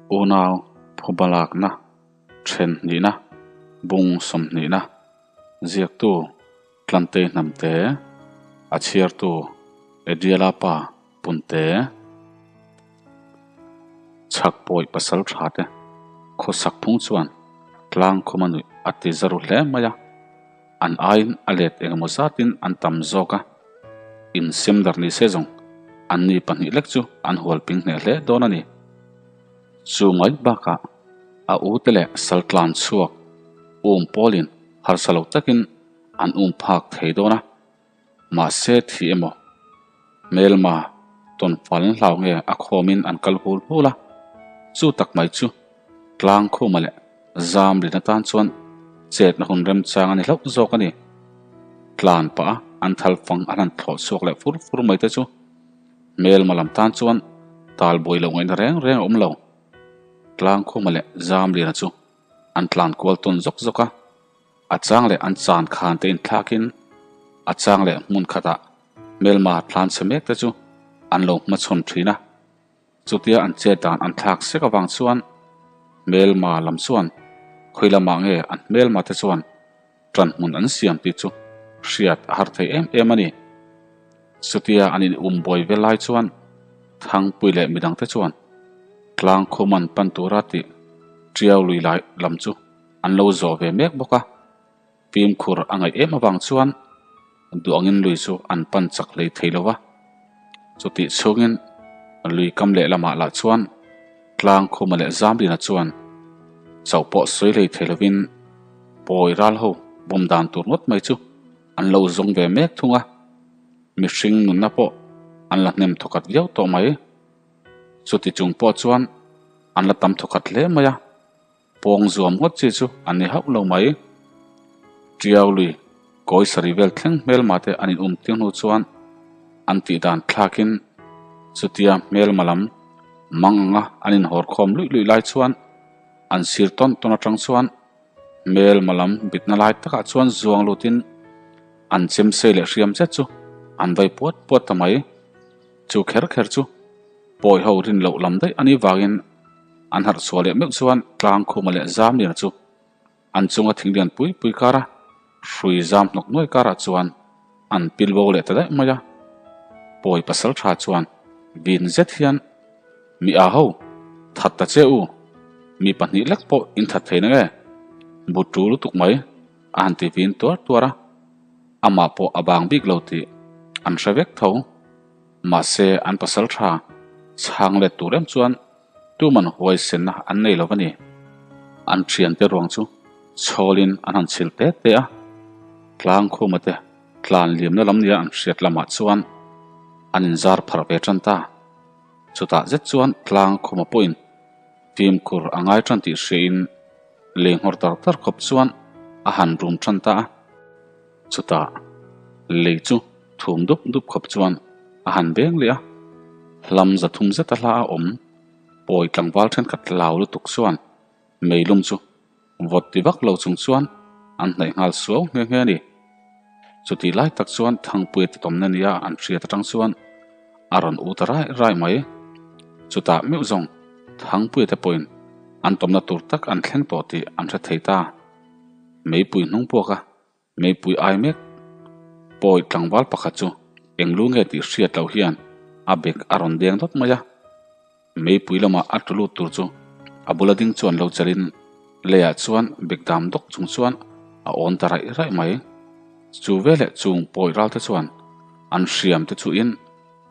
Unau phubalakna then hnihna bung sawmhnihna ziaktu Tlantei Hnamte, a chhiartu Ediala pa Punte, chhak pawi pasal tha te khawsak phung chuan tlang khuma nuih a ti za ru hle mai a, an aiin a let engemaw zatin an tam zawk a, insem dar ni se zawng anni pahnih lek chu an hual ping hneh hle dawn a ni. Chu mai bakah a u te leh sal tlan chhuak um pawlin harsa lo takin an um phak thei dawn a, mahse thi emaw hmelma tawn fal hlau nge a khawmin an kal hul hul a, chu tak mai chu tlang khuma leh zam rin atan chuan chetna hun remchang a ni hlauh zawk a ni. Tlan pah a an thal fang an han thlawh chhuak leh fur fur mai te chu hmelma lam tan chuan tal buai lo ngaihna reng reng a awm lo. Tlang khuma leh zam liana chu an tlan kual tawn zawk zawk a. A chang leh an chan khan te inthlakin a chang leh hmun khatah hmelma tlan chhe mek te chu an lo hmachhawn thin a. Chutia an chet dan an thlak sek avang chuan hmelma lam chuan khawi lamah nge an hmelma te chuan ṭan hmun an siam tih chu hriat a har thei em em a ni. Chutia an in um buai vel lai chuan Thangpui leh midang te chuan tlang khum an pan tura tih ṭiau lui lai lam chu an lo zawh ve mek bawk a, fimkhur a ngaih em avang chuan duangin lui chu an pan chak hlei thei lo va. Chutih chhungin lui kam lehlamah lah chuan tlang khuma leh Zamlina chuan chauh pawh sawi hlei thei lovin pawi ral ho bawm dan tur ngawt mai chu an lo zawng ve mek thung a, mihring nunna pawh an la hnem thawkhat viau tawh mai. Chuti chung pawh chuan an la tam thawkhat hle mai a. Pawng zuam ngawt chi chu an ni hauh lo mai. Tiau lui kawi sarih vel thleng hmelma te an in um tir hnu chuan an tih dan thlakin chutia hmelma lam mang anga an in hawr khawm luih luih lai chuan an sir tawn tawn atang chuan hmelma lam bitna lai takah chuan zuang lutin an chem sei leh hriam zet chu an vai puat puat ta mai. Chu kher kher chu pawi ho rin loh lam daih a nih vangin An harh chhuah leh meuh chuan tlang khuma leh zam lian chu an chunga thing lian pui pui kara hrui zam hnawk nuai karah chuan an pil bo leh ta daih mai a. Pawi pasal tha chuan vin zet hian, Mi a ho, that ta che u, mi pahnih lek pawh in that thei na nge? Bu tu lutuk mai a han ti vin tuar tuar a, amah pawh a bang bik lo tih an hre vek tho. Mahse an pasal tha chhang let tur em chuan Tuman huaisenna an nei lo a ni. An thiante ruang chu chhawlin an han chhilh te te a, tlang khuma te tlan liamna lam nia an hriat lamah chuan an inzar pharh ve tan ta. Chutah zet chuan tlang khuma pawhin fimkhur a ngai tan tih hriain lei nghawr tar tar khawp chuan a han rum tan ta a. Chutah lei chu thum dup dup khawp chuan a han beng leh a, hlam za thum zeta hla a awm. Pawi tlangval thenkhat lau lutuk chuan meilum chu vawt ti vak lo chung chuan an hnaih nghal suau nghe nghe a ni. Chutih lai tak chuan Thangpuia ti tawmna nia an hriat atang chuan a rawn u ta rai rai mai. Chutah meuh zawng Thangpuia te pawhin an tawmna tur tak an thleng tawh tih an hre thei ta. Meipui hnung puak a Meipui ai mek pawi tlangval pakhat chu eng lu nge tih hriat loh hian a bek a rawn deng dawt mai a. Meipui lamah a tlu lut tur chu a bula ding chuan lo chelin leiah chuan bek dam dawk chung chuan a awn ta raih raih mai. Chu veleh chung pawi ral te chuan an hriam te chuhin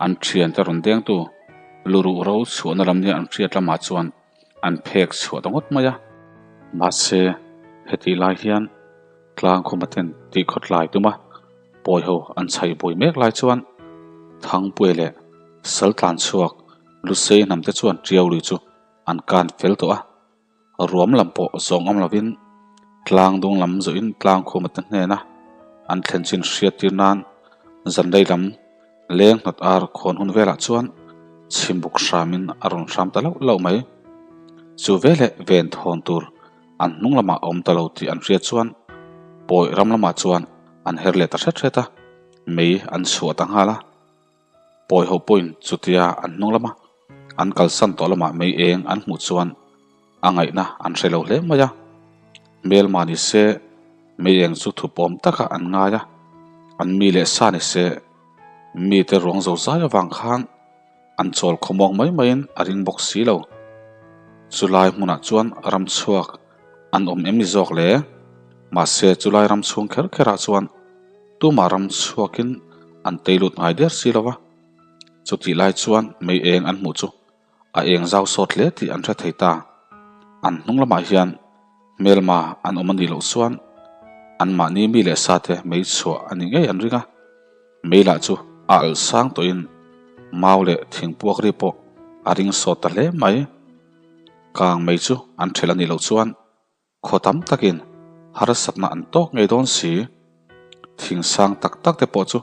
an thian te rawn dengtu luruh ro chhuahna lam nia an hriat lamah chuan an phek chhuah ta ngawt mai a. Mahse hetih lai hian Tlang khuma ten tih khawt lai tum a, pawi ho an chhaih buai mek lai chuan Thangpuia leh Sal tlan chhuak Lusei hnam te chuan Tiau lui chu an kan fel tawh a, ruam lam pawh zawng awm lovin tlang dung lam zawhin tlang khuma te hnena an thlen chin hriat tir nan zanrei lam leng hnawt ar khawn hun velah chuan chhimbuk hramin a rawn hram ta lauh lauh mai. Chu veleh ven thawn tur An hnung lamah a awm ta lo tih an hriat chuan pawi ram lamah chuan an her leh ta hret hret a, mei an chhuah ta nghal a. Pawi ho pawhin chutia an hnung lama an kalsan tawh lamah mei eng an hmuh chuan. A ngaihna an hre lo hle mai a. Hmelma ni se mei eng chu thupawm takah an ngai a, an mi leh sa ni se mite ruang zo zai avang khan an chawl khawmuang mai maiin a ring bawk si lo. Chulai hmunah chuan ram chhuak an awm em ni zawk le? Mahse chulai ram chhung kher kherah chuan tumah ram chhuakin an tei lut ngai der si lo va. Chutih lai chuan mei eng an hmuh chu a eng zau sawt hle tih an hre thei ta. An hnung lamah hian hmelma an awm a nih loh chuan anmahni mi leh sate mei chhuah a ni ngei an ring a. Mei lah chu a alh sang tawhin mau leh thingpuak ri pawh a ring sawt ta hle mai. Kang mei chu an ṭhelh a nih loh chuan Khaw tam takin harsatna an tawk ngei dawn si. Thing sang tak tak te pawh chu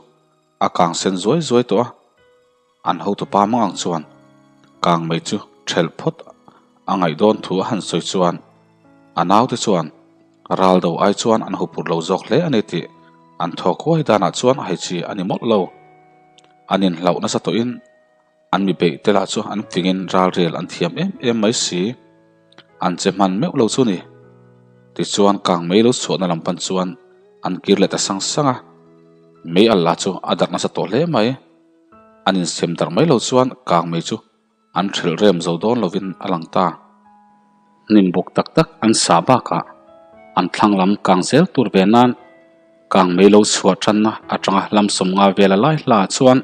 a kang sen zuai zuai tawh a, an hotupa mang ang chuan kang mai chu ṭhelh phawt a ngaih dawn thu a han sawi chuan a naute chuan ral do ai chuan an hupur lo zawk hle a ni tih an thawk huai danah chuan a hei chi a ni mawlh lo. An inhlauh nasa tawhin An mi beih te lah chu an tlingin ralrel an thiam em em mai si. An che hman meuh lo chu ni. Tichuan kang mei lo chhuahna lam pan chuan an kir leh ta sang sang a. Mei al lah chu a darh nasa tawh hle mai. An insem darh mai lo chuan kang mei chu an ṭhelh rem zo dawn lovin a lang ta. Hnim buk tak tak an sa bakah an thlang lam kang zel tur ve nan kang mei lo chhuah tanna atanga hlam sawmnga vela lai hla ah chuan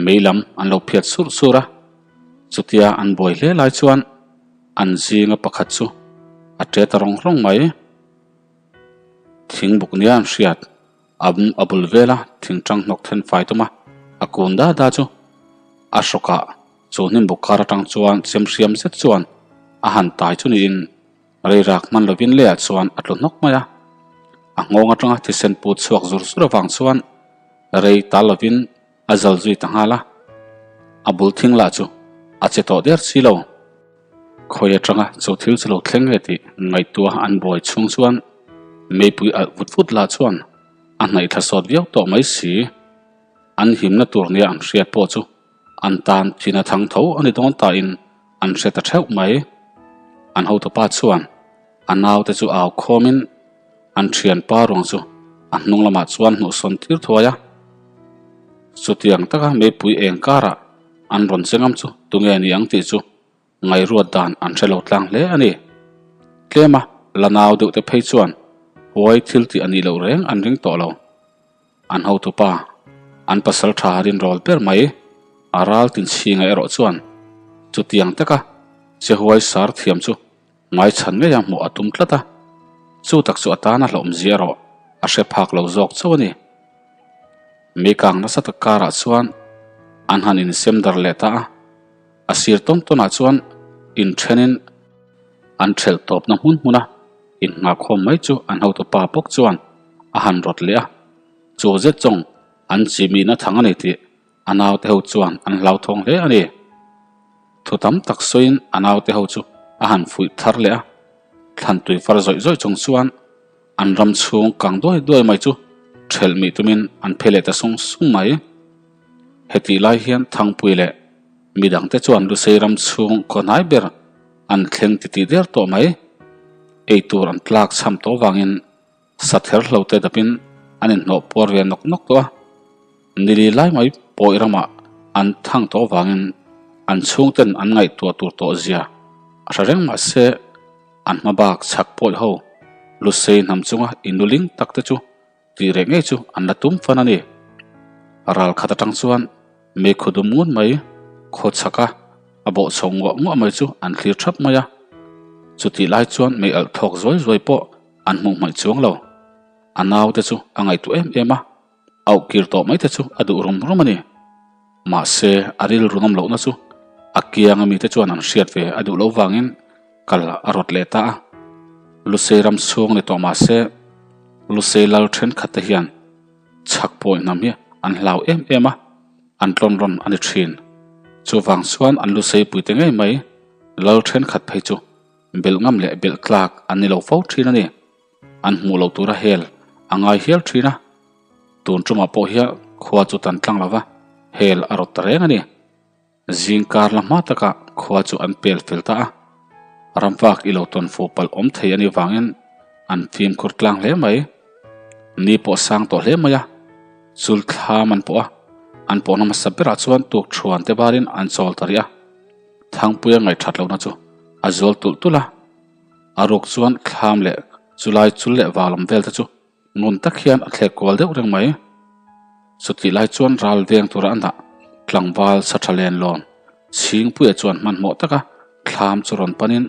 mei lam an lo phiat surh surh a, chutia an buai hle lai chuan an zinga pakhat chu a ṭe ta rawng rawng mai. Thing buk nia an hriat a bul vela thingṭang hnawk then fai tum a, a kun da da chu a hrawkah Chu hnimbuk kar atang chuan chem hriam zet chuan a han tai chu niin rei rak hman lovin leiah chuan a tlu hnawk mai a. A nghawng atanga thisen put chhuak zur zur avang chuan rei tal lovin a zal zui ta nghal a. A bul thing lah chu a che tawh der si lo. Khawi atanga chu thil chu lo thleng nge tih ngaihtuah an buai chhung chuan meipui alh vut vut lah chuan a hnaih thla sawt viau tawh mai si. An himna tur nia an hriat pawh chu An tan thina thang tho a ni dawn tain an hre ta theuh mai. An hotupa chuan a naute chu au khawmin an thianpa ruang chu a hnung lamah chuan hnuhsawn tir thuai a. Chutiang taka meipui eng karah an rawn che ngam chu tunge ni ang tih chu ngaihruat dan an hre lo tlang hle a ni. Tlema la nau deuh te phei chuan huai thil tih a nih loh reng an ring tawh lo. An hotupa, an pasal tha rinrawl ber mai, a ral tin chhinga erawh chuan chutiang taka che huai sar thiam chu ngaichhan ngeia hmuh a tum tlat a, chu tak chu a tana hlauhawmzia erawh a hre phak lo zawk chauh a ni. Meikang nasa tak karah chuan an han insem dar leh ta a, a sir tawn tawnah chuan inthenin an thelh tawpna hmun hmuna Innghahkhawm mai chu an hotupa bawk chuan a han rawt leh a, chu zet zawng an chimihna thang a ni tih a naute ho chuan an hlauthawng hle a ni. Thu tam tak sawiin a naute ho chu a han fuih thar leh a, thlan tui far zawih zawih chung chuan an ram chhung kang duai duai mai chu ṭhelh mih tumin an phe leh ta sung sung mai. Hetih lai hian Thangpui leh midangte chuan Lusei ram chhung khaw hnai ber An thleng titih der tawh mai. Ei tur an tlak chham tawh vangin sa ther hlo te dapin an inhnawh puar ve nawk nawk tawh a. Nili lai mai pawi ramah an thang tawh vangin an chhungten an ngaihtuah tur tawh zia a hre reng mah se an hma bak chhak pawi ho Lusei hnam chunga inluling tak te chu Tih reh ngei chu an la tum fan a ni. Ral khat atang chuan meikhu dum ngun mai khaw chhaka a bawh chho nguah nguah mai chu an thlir thap mai a. Chutih lai chuan mei alh thawk zuai zuai pawh an hmuh hmaih chuang lo. A naute chu a ngaihtuah em em a, auh kir tawh mai te chu a duh rum rum a ni. Mahse a rilru ngam lohna chu a kianga mite chuan an hriat ve a duh loh vangin Kal a rawt leh ta a, Lusei ram chhung ni tawh mah se, Lusei lal thenkhat te hian chhak pawi hnam hi an hlau em em a, an tlawn rawn a ni thin. Chuvang chuan an Lusei puite ngei mai lal thenkhat phei chu belh ngam leh belh tlak an ni lo fo thin a ni. An hmuh loh tura hel a ngai hial thin a, tun tumah pawh hian khua chu tan tlang lova hel a rawt ta reng a ni. Zingkar la hma takah khua chu an pel fel ta a. Ramvak i lo tawn fuh palh awm thei a nih vangin an fimkhur tlang hle mai. Ni pawh sang tawh hle mai a, chul thlam an pawh a, an pawhna hmasa berah chuan tuk thuan te barin an chawl ta rih a. Thangpuia ngaihthat lohna chu a zual tulh tulh a, a ruk chuan thlam leh chulai chul leh valam vel te chu ngun tak hian a thlek kual deuh reng mai. Chutih lai chuan ral veng tura an dah tlangval sa tha len lawn Chhingpuia chuan hmanhmawh taka thlam chu rawn panin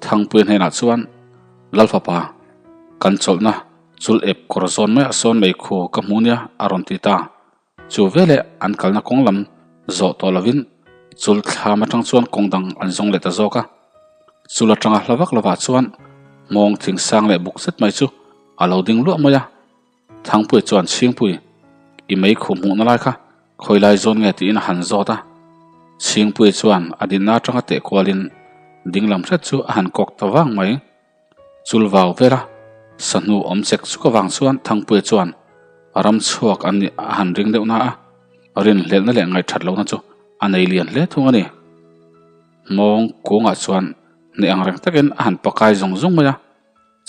Thangpuia hnenah chuan, Lalfapa, kan chawlhna chul ep kawr zawn maiah sawn meikhu ka hmu nia a rawn ti ta. Chu veleh an kalna kawng lam zawh tawh lovin chul thlam atang chuan kawng dang an zawng leh ta zawk a. Chul atanga hla vak lovah chuan hmawng thing sang leh buk zet mai chu a lo ding luah mai a. Thangpui chuan Chhingpui, i mei khuh hmuhna lai kha khawi lai zawn nge tiin a han zawt a. Chhingpui chuan a dinna atanga teh kualin ding lam hret chu a han kawk ta vang mai. Chul vau vel a, sahnu awm chek chuk avang chuan Thangpuia chuan ram chhuak an nih a han ring deuh na a, rinhlelhna leh ngaihthat lohna chu a nei lian hle thung a ni. Hmawng kungah chuan hneh ang reng takin a han pakai zung zung mai a,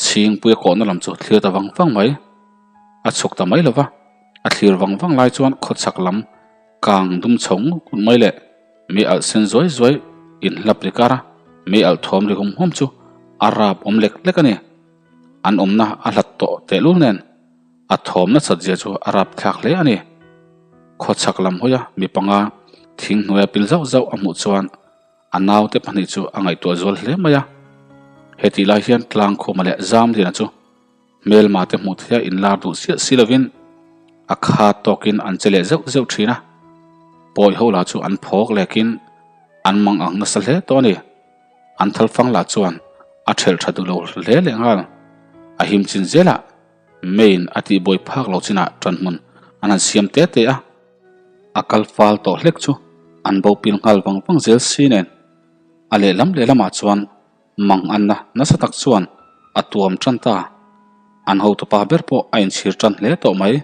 Chhingpuia kawhna lam chu thlir ta vang vang mai. A chhuk ta mai lo va, a thlir vang vang lai chuan khawchhak lam kang dum chho ngut ngut mai leh mi alh sen zuai zuai inhlap ri kar a, mi alh thawm ri hum hum chu a rap awm lek lek a ni. An awmna a hlat tawh tehlul nen a thawm nasat zia chu a rap thlak hle a ni. Khawchhak lam hawia mi panga thing hnuaia pil zauh zauh a hmuh chuan a naute pahnih chu a ngaihtuah zual hle mai a. Hetih lai hian Tlangkhuma leh Zamliana chu Hmelma te hmuh theia inlar duh chiah si lovin a khat tawkin an che leh zeuh zeuh thin a, pawi ho lah chu an phawk lekin an mang ang nasa hle tawh a ni. An thalfang lah chuan a thelh tha duh lo hle leh nghal. A him chin zelah main a tihbuai phak lo chinah tanhmun an han siam te te a, a kal fal tawh hlek chu an bo pil nghal vang vang zel si nen a lehlam lehlamah chuan Mang anna nasa tak chuan a tuam tan ta. An hotupa ber pawh a inchhir tan hle tawh mai.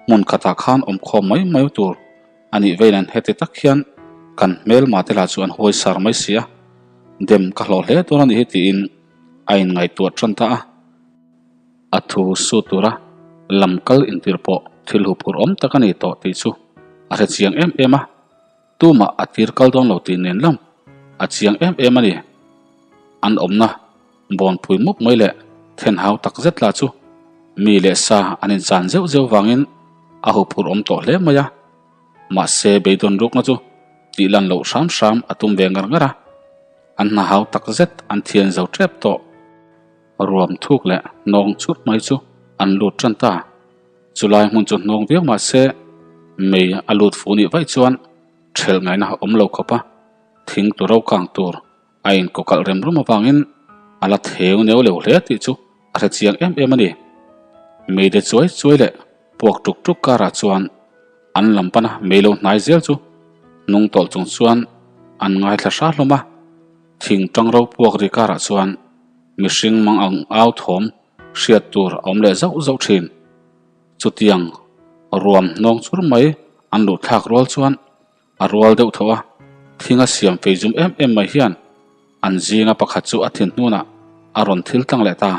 Hmun khatah khan awmkhawm mai mai tur a nih vei nen heti tak hian kan hmelma te lah chu an huai sar mai si a, dem ka hlawh hle dawn a nih hi tiin a inngaihtuah tan ta a. A thu su tura lam kal intir pawh thil huphurh awm tak a ni tawh tih chu a hrechiang em em a. Tumah a tir kal dawn lo tih nen lam a chiang em em a ni. An awmna bawnpui mup mai leh thenhau tak zet lah chu mi leh sa an inchan zeuh zeuh vangin a huphurh awm tawh hle mai a. Mahse beidawn rukna chu tih lan loh hram hram a tum ve ngar ngar a. An hna hau tak zet an thian zo tep tawh. Ruam thuk leh hnawng churh mai chu an lut tan ta. Chulai hmun chu hnawng viau mah se mei a lut fuh nih vaih chuan ṭhelh ngaihna a awm lo khawp a, thing tu ro kang tur a inkawkalh rem rum avangin a la theu neu leu hle tih chu a hre chiang em em a ni. Mei de chuai chuai leh puak ṭuk ṭuk karah chuan an lam pana mei lo hnai zel chu hnung tawlh chung chuan an ngaithla hra hlawm a, thing ṭang ro puak ri karah chuan mihring mang ang au thawm hriat tur a awm leh zauh zauh thin. Chutiang ruam hnawng chur mai an luh thlak rual chuan a rual deuh tho a, thing a siam fei zum em em mai hian an zinga pakhat chu a thin hnunah a rawn thil tlang leh ta.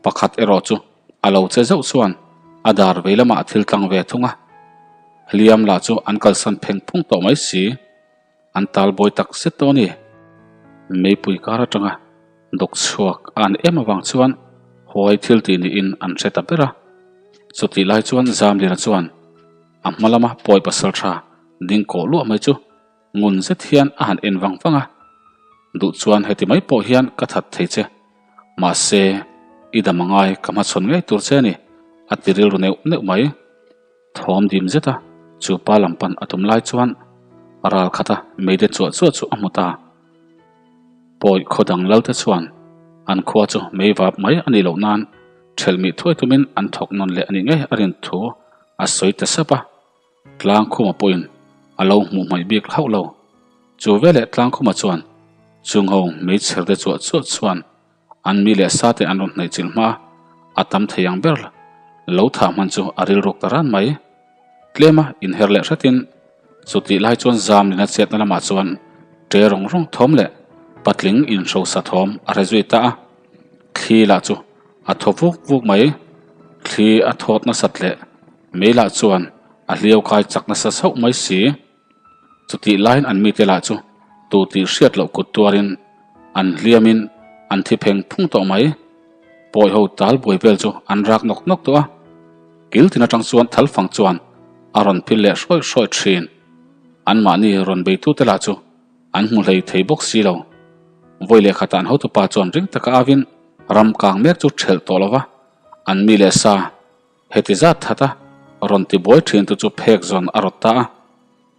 Pakhat erawh chu a lo che zauh chuan a dar vei lamah a thil tlang ve thung a, hliam lah chu an kalsan pheng phung tawh mai si. An tal bawi tak zet tawh a ni. Meipui kar atanga dawk chhuak a an em avang chuan huai thil tih niin an hre ta ber a. Chutih lai chuan Zamliana chuan a hma lama pawi pasal tha ding kawh luah mai chu ngun zet hian a han en vang vang a. Duh chuan heti mai pawh hian ka that thei che. Mahse, i dam angai ka hmachhawn ngei tur che a ni, a ti rilru neuh neuh mai. Thawm dim zet a, chu pa lam pan a tum lai chuan ral khat a meide chuah chuah chu a hmu ta. Pawi khaw dang lal te chuan an khua chu mei vap mai a nih loh nan ṭhelh mih thuai tumin an thawk nawn leh a nih ngei a rin thu a sawi ta sap a. Tlangkhuma pawhin a lo hmuh hmaih bik hauh lo. Chu veleh Tlangkhuma chuan chungho meichher te chuah chuah chuan An mi leh sa te an rawn hnaih chilh hma a tam thei ang ber lo thah hman chu a rilruk ta ran mai. Tlema inher leh hretin chutih lai chuan zam lina chetna lamah chuan ṭe rawng rawng thawm leh Patling inhrosa thawm a hre zui ta a, thli lah chu a thaw vuk vuk mai. Thli a thawt nasat leh mei lah chuan a hliau kai chak nasa sauh mai si. Chutih laiin an mite lah chu tu tih hriat loh kut tuarin an hliamin an thi pheng phung tawh mai. Pawi ho tal buai vel chu an rak nawk nawk tawh a, kil tin atang chuan thal fang chuan a rawn phil leh hrawih hrawih thin. Anmahni rawn beitute lah chu an hmu hlei thei bawk si lo. Vawi leh khatah an hotupa chuan ring taka avin ram kang mek chu thelh tawh lo va, an mi leh sa heti zat that a rawn ti buai thin tu chu phek zawn a rawt ta a.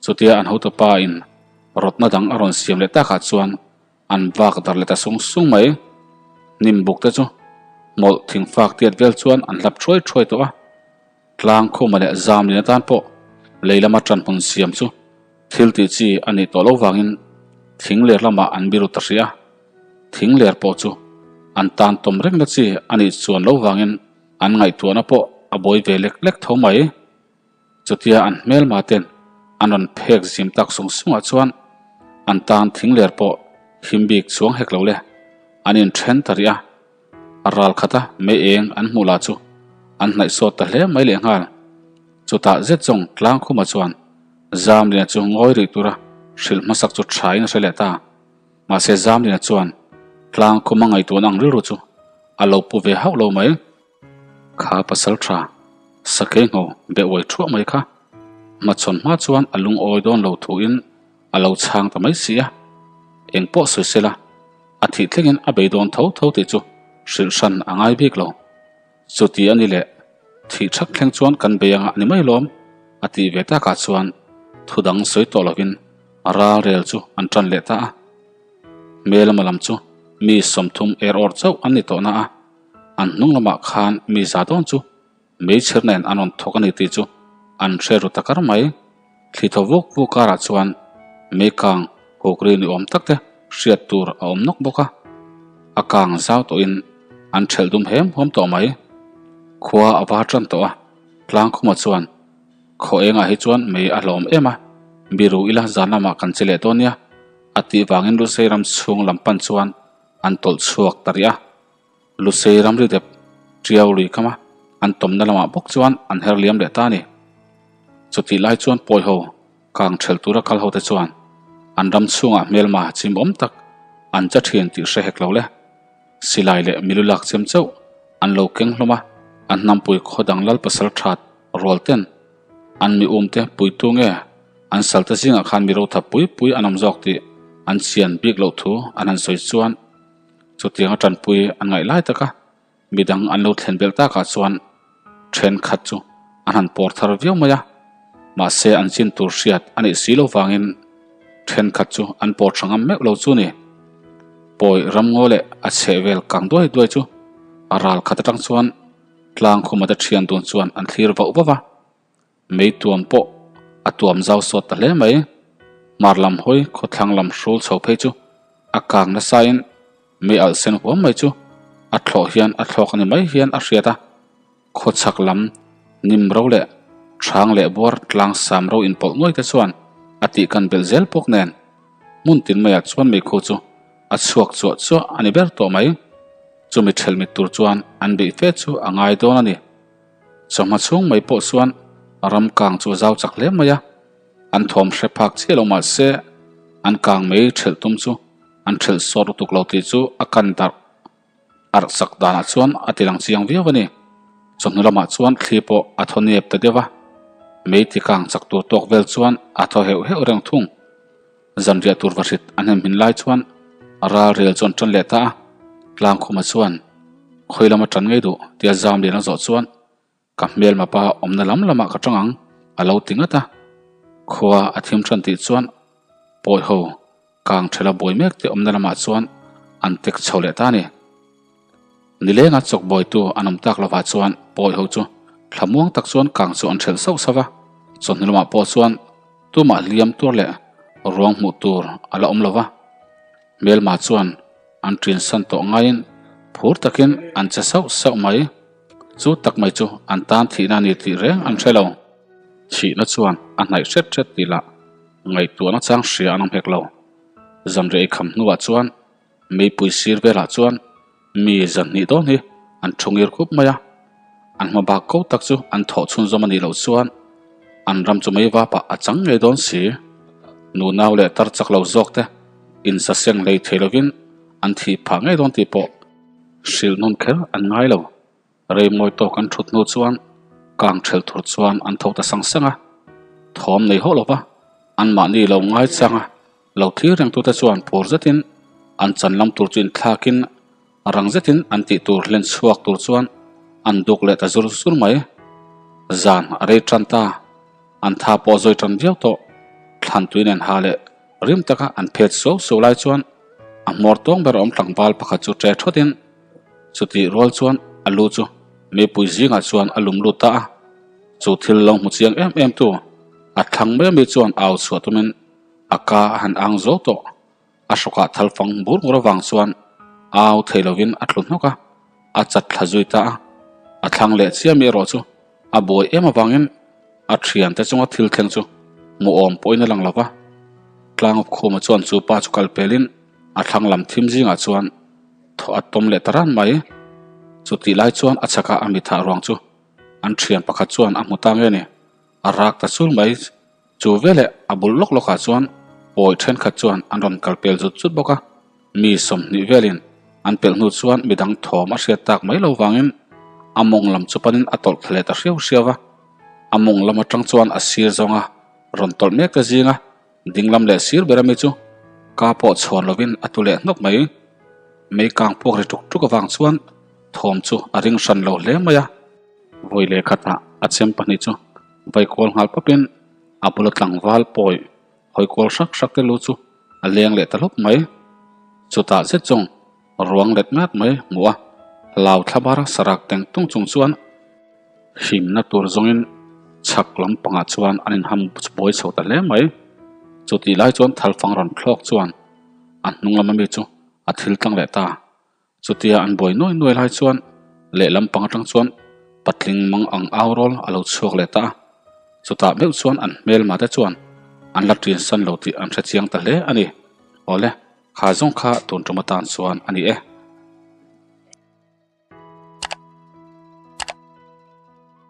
Chutia an hotupa in rawtna dang a rawn siam leh takah chuan an vak dar leh ta sung sung mai. Hnim buk te chu hmawlh thingfak tiat vel chuan an hlap thuai thuai tawh a. Tlang khuma leh zam lian atan pawh lei lama ṭanhmun siam chu thil tih chi a nih tawh lo vangin thing ler lamah an biru ta hrih a. Thing ler pawh chu an tan tawm rengna chi a nih chuan lo vangin an ngaihtuahna pawh a buai ve lek lek tho mai. Chutia an hmelma ten an rawn phek zim tak sung sungah chuan an tan thing ler pawh him bik chuang hek lo le, an inṭhen ta rih a. A ral khat a, mei eng an hmuh lah chu an hnaih sawt ta hle mai lehnghal. Chutah zet zawng Tlangkhuma chuan Zamliana chu ngawi rih tura hrilh hmasak chu thain a hre leh ta. Mahse Zamliana chuan Tlangkhuma ngaihtuahna ang rilru chu a lo pu ve hauh lo mai. Kha pasal tha sakei ngho be uai thuah mai kha hmachhawn hma chuan a lungawi dawn lo thuin a lo chhang ta mai si a, eng pawh sawi sela a thih thlengin a bei dawn tho tho tih chu hrilh hran a ngai bik lo. Chuti a ni leh, thih thak thleng chuan kan bei anga ni mai lawm a tih ve takah chuan thu dang sawi tawh lovin ral rel chu an tan leh ta a. Hmelama lam chu mi 30 er awr chauh an ni tawh na a, an hnung lamah khan mi za dawn chu Meichher nen an rawn thawk a ni tih chu an hre ru ta kar mai. Thli thaw vuk vuk karah chuan meikang huk ri ni awm tak te hriat tur a awm nawk bawk a. A kang zau tawhin an thelh dum hem huam tawh mai. Khua a var tan tawh a, Tlangkhuma chuan khaw engah hi chuan mei a hlawm em a, biru ila zan lamah kan che leh dawn nia a tih vangin Lusei ram chhung lam pan chuan an tawlh chhuak ta rih a. Lusei ramri dep ṭiau lui kham a, an tawmna lamah bawk chuan an her liam leh ta a ni. Chutih lai chuan pawi ho, kang ṭhelh tura kal hote chuan an ram chhungah hmelma chim awm tak an cha ṭhin tih hre hek lo le. Silai leh milu lak chem chauh an lo keng hlawm a, an hnampui khaw dang lal pasal ṭhat rual ten an mi umte puitu nge an salte zingah khan mi rotha pui pui an awm zawk tih an chian bik loh thu an han sawi chuan Chutianga tanpui an ngaih lai taka midang an lo thlen belh takah chuan thenkhat chu an han pawr thar viau mai a, mahse an chin tur hriat a nih si lo vangin thenkhat chu an pawr tha ngam meuh lo chu ni. Pawi ramngaw leh a chheh vel kang duai duai chu a ral khat atang chuan tlang khumate thian dun chuan an thlir vauh vauh a. Mei tuam pawh a tuam zau sawt ta hle mai. Hmar lam hawi khawthlang lam hrul chho phei chu a kang nasain mei alh sen huam mai chu a thlawh hian a thlawk a ni mai hian a hriat a. Khawchhak lam nim ro leh hrang leh buar tlang sam ro inpawlh nuai te chuan a tih kan belh zel bawk nen hmun tin maiah chuan meikhu chu a chhuak chuah chuah a ni ber tawh mai. Chumi thelh mit tur chuan an beih fe chu a ngai dawn a ni. Chawhma chhung mai pawh chuan ram kang chu a zau chak hle mai a, an thawm hre phak chiah lo mah se an kang mai thelh tum chu an thelh sawt lutuk lo tih chu a kan darh arh chak danah chuan a ti lang chiang viau a ni. Chawhnu lamah chuan thli pawh a thaw nep ta deuh a, mei ti kang chak tur tawk vel chuan a thaw heuh heuh reng thung. Zanriah tur va hrit a hnem hmin lai chuan ral rel chu an tan leh ta a, Tlangkhuma chuan khawi lama tan ngei duh tia zam lian a zawh chuan ka hmelma pa awmna lam lamah ka tang ang a lo ti ngat a, khua a thim than tih chuan pawi ho kang thela buai mek te awmna lamah chuan an tek chho leh ta a ni. Nilenga chawk bawitu an awm tak lovah chuan pawi ho chu thlamuang tak chuan kang chu an thelh sauh sauh va, chawhnu lamah pawh chuan tumah hliam tur leh ruang hmuh tur a la awm lo va. Hmelma chuan an ṭin san tawh ngaiin phur takin an che sauh sauh mai. Chu tak mai chu an tan thihna a ni tih reng an hre lo. Thihna chuan a hnaih hret hret tih lah ngaihtuahna chang hria an awm hek lo. Zanriah i kham hnuah chuan. Meipui sir velah chuan mi zanhnih dawn hi an thu ngir khup mai a, an hma bak ko tak chu an thawh chhunzawm a nih loh chuan an ram chu mei vapah a chang ngei dawn si. Nunau leh tar chak lo zawk te insaseng hlei thei lovin an thih phah ngei dawn tih pawh hrilh nawn kher an ngai lo. Rei mawi tawk an thut hnu chuan kang thelh tur chuan an tho ta sang sang a, thawm nei hawh lova anmahni lo ngai chang a, lo thlir reng tute chuan phur zetin an chan lam tur chu inthlakin rang zetin an tih tur hlen chhuak tur chuan an duk leh ta zur zur mai. Zan a rei tan ta, an tha pawh zawi tan viau tawh, thlan tui nen ha leh rim taka an phet suau suau lai chuan a hmawr tawng ber awm tlangval pakhat chu ṭe thawtin Chutih rual chuan a lu chu mipui zingah chuan a lum lut ta a, chu thil lo hmu chiang em em tu a thlang mai ami chuan au chhuah tumin a ka a han ang zo tawh. A hrawkah thal fang bur ngur avang chuan au thei lovin a tlu hnawk a, a chat thla zui ta a. A thlang leh chiah mi erawh chu a buai em avangin a thiante chunga thil thleng chu hmuhawm pawhin a lang lo va. Tlangawp khuma chuan chu pa chu kal pelin a thlang lam thim zingah chuan Thaw a tawm leh ta ran mai. Chutih lai chuan a chhakah a mithah ruang chu an thian pakhat chuan a hmu ta nge ni. A rak ta chul mai. Chu veleh a bul lawk lawkah chuan pawi thenkhat chuan an rawn kal pel zut zut bawk a. Mi 20 velin an pelh hnu chuan midang thawm a hriat tak mai lo vangin a mawng lam chu panin a tawlh thla leh ta hriau hriau a. A mawng lam atang chuan a sir zawnga rawn tawlh mek ta zinga Dinglam leh sir ber ami chu ka pawh chhuan lovin a tu leh hnawk mai. Mei kang puak ri tuk tuk avang chuan thawm chu a ring hran lo hle mai a. Vawi leh khatah a chem pahnih chu vai kual nghal pawpin a bula tlangval pawi hawi kual hrak hrak te lu chu a leng leh ta hlawp mai. Chutah zet zawng ruang let ngat mai hmuh a, hlau thlabar sarak teng tung chung chuan Himna tur zawngin chhak lampangah chuan an inham buai chho ta hle mai. Chutih lai chuan thalfang rawn thlawk chuan a hnung lama mi chu a thil tlang leh ta. Chutia an buai nuai nuai lai chuan lehlam pang atang chuan patling mang ang au rawl a lo chhuak leh ta a. Chutah meuh chuan an hmelma te chuan an la ṭin san lo tih an hre chiang ta hle a ni. Awle, kha zawng kha tun ṭum atan chuan a ni e.